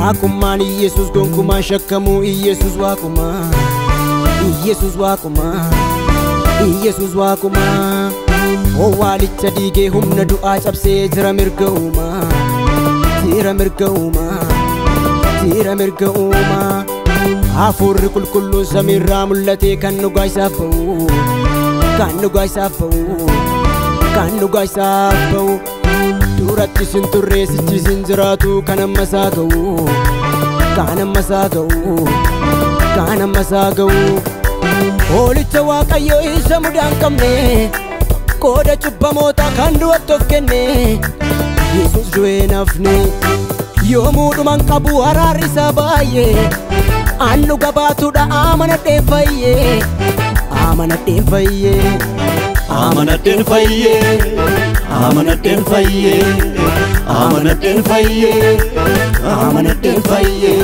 Waaqummaan Iyesuus gonkumaan shakkamuu Iyesuus waaqumaa Iyesuus waaqumaa Iyesuus waaqumaa Owwaalicha diigee humna du'aa cabsee jira mirga uumaa jira mirga uumaa jira mirga uumaa Hafuurri qulqulluun samiirraa mul'atee kan dhugaa isaaf ba'u kan dhugaa isaaf ba'u kan dhugaa isaaf ba'u Duratti sin turre sichi sin jiraatu kan amma isaa ga'u kan amma isaa ga'u kan amma isaa ga'u Hoolicha Waaqayyoo isa mudaa hin qabne qooda cubbamoota kan du'atti of kenne Yesuus du'ee nafne yoomuu dhuma hin qabu araarri isaa baay'ee an dhuga baatuudha amanadheen fayyee amanadheen fayyee Amanadheen fayyee amanadheen fayyee amanadheen fayyee amanadheen fayyee.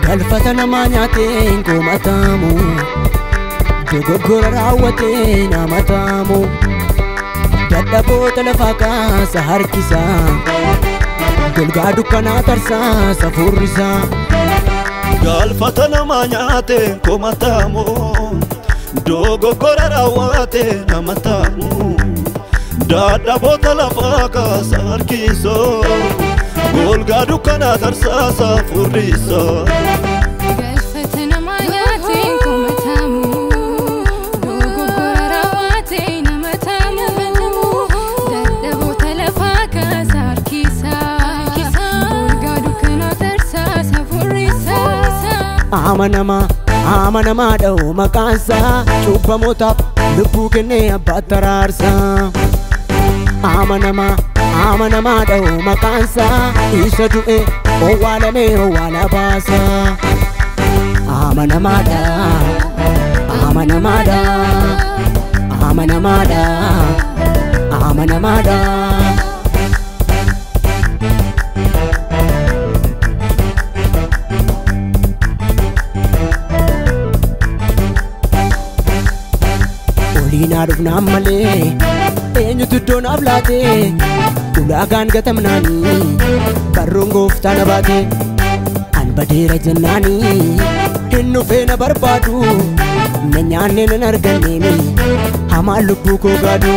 Galfata namaa nyaateen komatamu dogoggora raawwatee nama taamu dadhaboota lafaa kaasa harkisa golgaa dukkanaa tarsaasa furrisa. Galfata namaa nyaateen komatamu dogoggora raawwatee nama taamu dadhaboota lafaa kaasa harkisa golgaa dukkanaa tarsaasa furrisa. Galfata namaa nyaateen komatamu dogoggora raawwatee nama taamu dadhaboota lafaa kaasa harkisa golgaa dukkanaa tarsaasa furrisa. Amanamaa amanamaa dha'u maqaansaa cubbamootaaf lubbuu kennee abbaatti araarsaa. Amanamaa amanamaa dha'u maqaansaa isa du'e owwaalamee owwaala baasaa. Amanamaadha amanamaadha amanamaadha amanamaadha. Oliinaa dhufnaan malee eenyutu iddoo naaf laatee ulaagaan gatamnaanii barruun gooftaa na baate an badeera jennaanii hin dhufee na barbaadu na nyaanne nan arganneemi hamaan lubbuu koo gaadu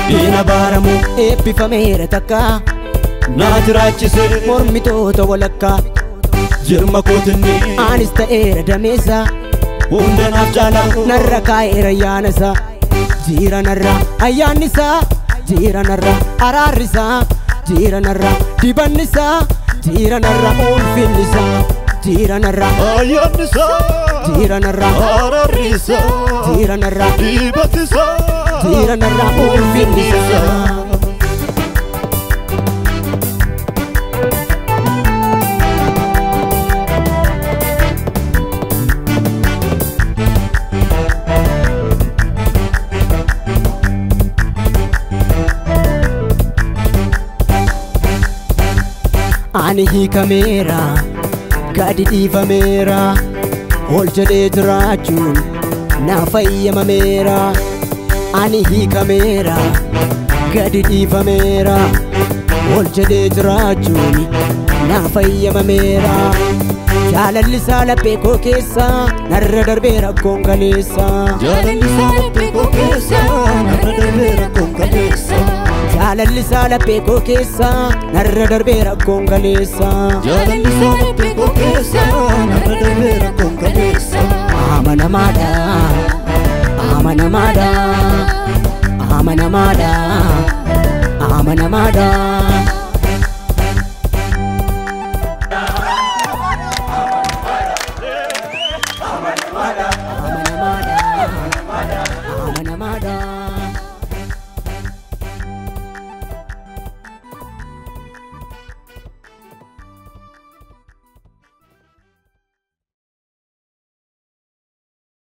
Diina baaramu eebbifameera takka na jiraachise mormitoota walakkaa jirma kootinni anis ta'eera dameessa hunda naaf caala narra kaa'eera ayyaana isaa jira narra ayyaanni isaa jira narra araarri isaa jira narra dibanni isaa jira narra ulfinni isaa jira narra ayyaanni isaa jira narra araarri isaa jira narra dibati isaa jira narra ulfinni isaa. Ani hiikameera gadi dhiifameera ol jedhee jiraachuun na fayyamameera. Ani hiikameera gadi dhiifameera ol jedhee jiraachuun na fayyamameera. Jaalalli isaa laphee koo keessa narra darbee rakkoon kaleessa. Jaalalli isaa laphee koo keessa narra darbee rakkoon kaleessa. Jaalalli isaa laphee koo keessa narra darbee rakkoon kaleessa. Jaalalli isaa laphee koo keessa narra darbee rakkoon kaleessa. Amanamaadha amanamaadha amanamaadha amanamaadha.